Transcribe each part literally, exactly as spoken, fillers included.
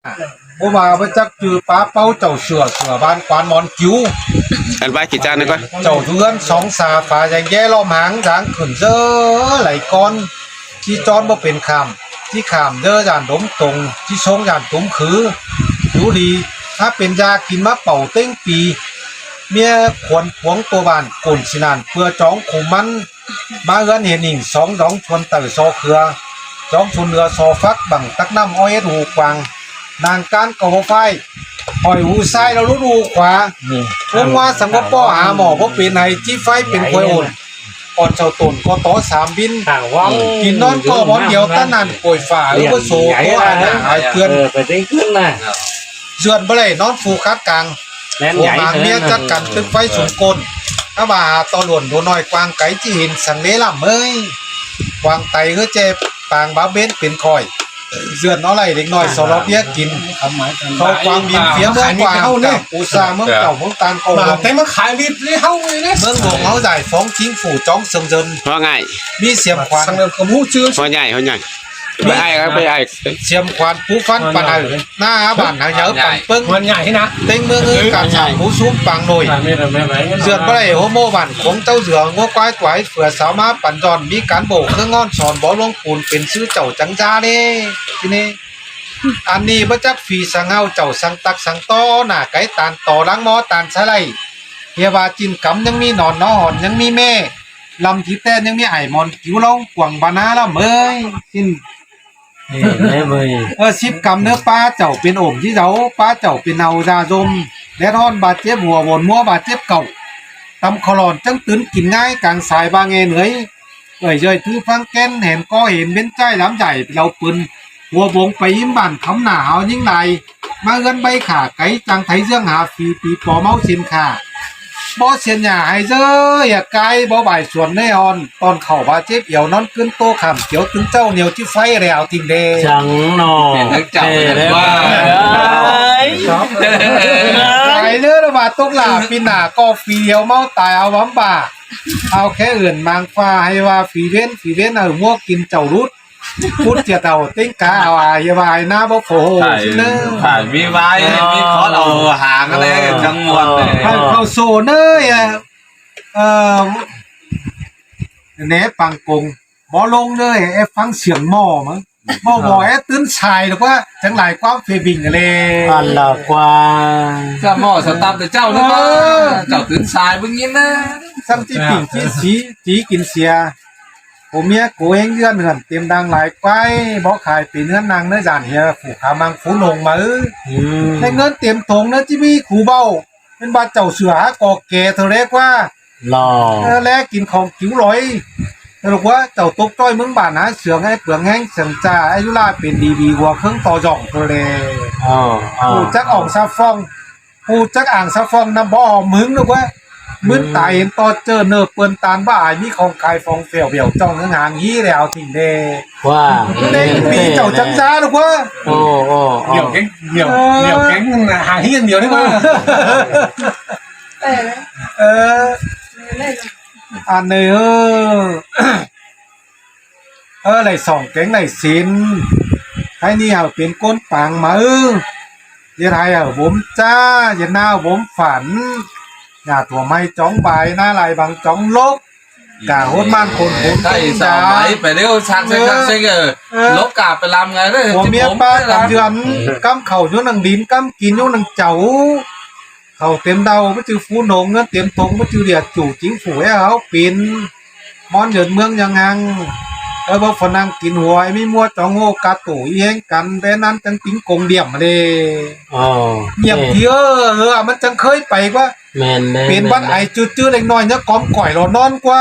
ꞌPưa ꞌva ꞌmá chắc ꞌchư pá ꞌpáu chảu sửa sửa ꞌván ꞌquán món kiu. Ăn bái kỉ ꞌchạ ꞌnị ꞌcọ. Chảu ꞌdứa song sa pha dang ꞌdé ꞌlóm háng dáng khửn ꞌdớ đảy ꞌcón. ꞌChí ꞌchón báu pên khảm, ꞌchí khảm ꞌdớ dản đốm tông, ꞌchí sống dản tốm khứ. Dú đi, hák pên da kin ꞌmá pảu ꞌtếng pi. ꞌMía khuôn khuống tô bản cổn ꞌsịn ꞌnặn ꞌpưa chóng khum ꞌmắn. ꞌMá ꞌhướn hên ꞌnịn song dóng chuôn tảu so khưa, dóng chuôn ꞌlứa so phắc bằng tắc ꞌnặm ói ết hu quang. Nang ꞌcán ꞌcọ báu ꞌphai, khỏi hu ꞌsái ꞌlẹo ꞌlút hu khua. ꞌUn ꞌmá săng báu ꞌpọ ha mỏ báu pên hay ꞌchí ꞌpháy pên khuối ổn. Ón sau tổn ꞌcọ tó sam bin. Kin ꞌnón ꞌcọ món điêu ꞌtán ꞌnặn ꞌcội phả ư báu sổ ꞌcọ hả nả hả ꞌchươn. ꞌDượn báu đảy ꞌnón phu khát cang. Ua mang ꞌmía chắc căn tức ꞌpháy sung ꞌcốn. Hák ꞌva hả ꞌto luôn đua ꞌnọi quang cáy ꞌchí hên săng ꞌlế lắm ới. Quang tay ꞌhứ ꞌchẹ pang báp bến pên khỏi. ꞌDượn ók đảy đếc ꞌnọi so lót ꞌviák kin. Khảu quang bím phiế ꞌmướng quang, cảng pú sa ꞌmướng cảu ꞌmướng ꞌtan ꞌcọ. ꞌMướng luông ꞌháu giải phóng chính phủ chóng sương dơn. ꞌMí xiêm khoán. ꞌMí xiêm khoán pú ꞌphắn păn hảư. ꞌNa bản hảư nháư păn ꞌpớng. ꞌTếng ꞌmướng ꞌhứ cản sảng pú súp pang nổi. ꞌDượn báu đảy hố ꞌmô bản khống chảu dưa ꞌngúa ꞌquái quái phưa sáo ꞌmá păn dọn ꞌmí cán bộ ꞌkhớng ꞌngón son bó ꞌluống pun pên ꞌsứ chảu chắng da ꞌlế. ꞌChí ꞌnị. Ăn ꞌnị ꞌmá chắc phi săng ꞌháu chảu săng tắc săng tó nả cáy ꞌtan tó láng ꞌmó ꞌtan sái đảy. ꞌHiê ꞌva ꞌchịn cắm ꞌnhắng ꞌmí nón nó hòn ꞌnhắng ꞌmí ꞌme. Lăm thí ꞌtẹ ꞌnhắng ꞌmí ải mon kiu ꞌlóng quảng ꞌva ná lắm ới. ꞌSịn Ơ, síp căm ꞌnớ ꞌpá chảu pên ổm ꞌchí dáu, ꞌpá chảu pên au da dôm, đét ꞌhọn ba chếp hua bôn ꞌmúa ba chếp cảu. Tăm khảu lỏn chắng tứn kin ꞌngai cang sai ba nghe nưới. ꞌCới ꞌdơi thứ ꞌphắng ꞌkén hên ꞌcó hên bến ꞌchái lám dải lảu pưn. Hua bông pay ím bản khắm nả hao ꞌnhính lai. ꞌMá ꞌhướn ꞌvạy khả cáy chang tháy ꞌdướng ha phi pí pó ꞌmáu ꞌsịn khả. Bók ꞌsiên nhả hay ꞌdớ ꞌhiạk cai bók bài suôn ꞌnê ꞌhọn. Tỏn khảu ba chếp iẻo ꞌnón ꞌcứn ꞌtố khảm kiếu tứn ꞌchạu niêu ꞌchí ꞌpháy lẹo thìn đê. Chắng ꞌnọ. Ai ꞌlứa ꞌlạ ba tốc lả pin nả ꞌcọ phi hiếu ꞌmáu tai au bắm bả. Au khé ươn mang pha hay ꞌva phi ꞌvến phi ꞌvến hảư ꞌmúa kin chảu lút. Pút ꞌchiệt hảu ꞌtếng cá au ai ꞌhiê ꞌva ai ná báu phổ hồ ꞌsịn ꞌnớ. Phải ꞌmí ꞌvái, ꞌmí khót au hàng ꞌnê, chắng muôn ꞌnê. Hảư khảu sổ ꞌnớ ꞌhiê. Ơ, né pang công, bó ꞌlống ꞌnớ ꞌhiê, é ꞌphắng siêng ꞌmỏ ꞌmá. ꞌMỏ ꞌmỏ é tứn sai ꞌnớ ꞌquá, chắng lai ꞌquám phê bình ꞌlế. Ăn lỏ ꞌquá. Chả ꞌmỏ sa tăm tơ ꞌchạu ꞌnớ ꞌquá. Chảu tứn sai bưng ꞌnhín ꞌnớ. Săm ꞌchí pỉng ꞌchí sí, ꞌchí kin sia. Cô ꞌmía cô ꞌhéng ꞌdươn hưn têm đang lai ꞌquái, bók khai pên ꞌnướn năng ꞌnớ dản ꞌhiê phủ khả măng phú nông máư. Hên ꞌngớn têm tông ꞌnớ ꞌchí ꞌmí khu báu. ꞌMen ꞌva chảu sửa hák ꞌcọ kẻ thơ ꞌlế ꞌquá. Lỏ. Ơ, ꞌlế kin khong kiu lói. Thơ ꞌlế ꞌquá chảu tốc ꞌchoi ꞌmướng bản hák sương é pương ꞌhéng sương cha é dú ꞌlạ pên đi đi hua ꞌkhớng to dỏng thơ ꞌlế. Ơ, ơ. Phủ chắc ỏng sa phong. Phủ chắc ảng sa phong năm bó hòm hứng ꞌnớ ꞌquá. ꞌMứn tai hên to ꞌchơ nơ pươn tan bá ai ꞌmí khong khai phong phẻo bẻo trong ꞌhướng háng hí lẹo thìn đê. ꞌQuá. ꞌNéng pí chảu chắng da ꞌnớ ꞌquá. Ơ, ơ, ơ. Nhiều cái, nhiều, nhiều cái hàng hiên nhiều đấy mà. Ơ. Ăn ꞌnị ơ. Ơ, đảy sỏng kéng đảy sín. Hák ꞌnị hảư pên ꞌcốn pang máư. ꞌDệt hay hảư bốm ꞌchá, ꞌdệt ꞌnáo bốm phản. Nhả thủa ꞌmạy chóng bài, ná lai bằng chóng lốc. Cả hôn man khôn khốn. Thầy sao máy phải đeo sạc sạc sạc sạc, ờ. Lốc cả phải làm ngày đấy. Bố miếng bá tắm dươn, cắm khẩu nhú nẳng đín, cắm kín nhú nẳng chảu. Khảu têm đau, báu ꞌchư phú nông, ꞌngớn têm tông, báu ꞌchư địa chủ chính phủ é hảư pên. Món dươn ꞌmướng ꞌnhắng hăng. Ơ, báu phó năng kin hua, ꞌmí ꞌmúa chóng ꞌhô ca tổ ꞌí ꞌhéng căn, bé ꞌnặn chắng tính công điểm đê. Ơ, nhiệm thì ơ, ơ, ꞌmắn chắng khới pay ꞌquá. ꞌMen, ꞌmen, pên bắt ai ꞌchư ꞌchư đéc ꞌnọi nhá cóm khỏi lỏ ꞌnón ꞌquá.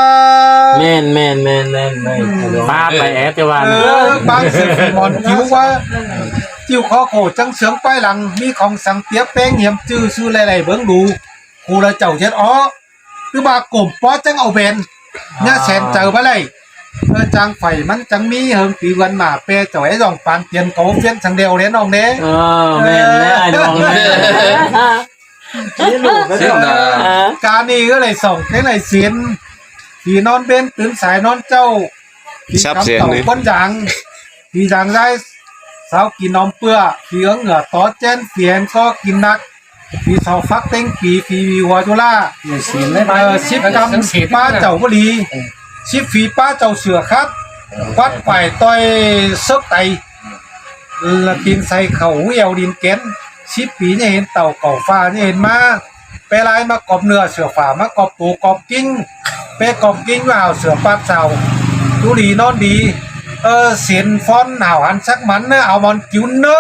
ꞌMen, ꞌmen, ꞌmen, ꞌmen, ꞌmen. Pá pay é ꞌtẹ ꞌva. Ơ, bang sương phi mòn kiu ꞌquá. Chịu khó khổ chắng sướng pay lăng, ꞌmí khong săng tiế péng hiêm ꞌchư ꞌsứ ꞌlẹ ꞌlẹ bớng đu. Khu là chảu ꞌdệt ó. Thứ ba cổm pó chắng au bèn. Nhá sen chaư bá lạy. Ơ, chang phải ꞌmắn chắng ꞌmí hơng pí ꞌvơn mả pe chảu é dòng pang tiên có phiến săng đeo đen ong đế. Ờ, ꞌmen, ꞌmen, ai dòng đế. Ca ꞌnị ꞌcứ đảy sỏng kéng đảy sín. Phi ꞌnón bến tứn sai ꞌnón ꞌchạu. Phi sắp cắm xiên tỏng ꞌnị. Quấn dáng. Phi dáng dai Sáu kin ꞌnóm ꞌpưa, phi ꞌhướng ngửa tó ꞌchén, phi ꞌhén ꞌcó kin ꞌnặc, phi sau phắc ꞌtếng pí, phi ꞌhụ ꞌchua ꞌlạ. Síp ꞌcắm pá chảu báu đi, síp phi pá chảu sửa khắt, quắt phải ꞌtoi sớc tay, ꞌla kin say khảu ꞌhéo đin kén, síp pí ꞌnhá hên tảu cảu pha ꞌnhá hên ꞌmá, pé lai ꞌmá cọp ꞌnưa sửa phả, ꞌmá cọp tô cọp ꞌkính, pé cọp ꞌkính ꞌmá hảu sửa ꞌpặp sau, ꞌchu đi ꞌnón đi, ơ, sến phón hảu hăn sắc mắn ꞌnớ, au món kiu ꞌnớ.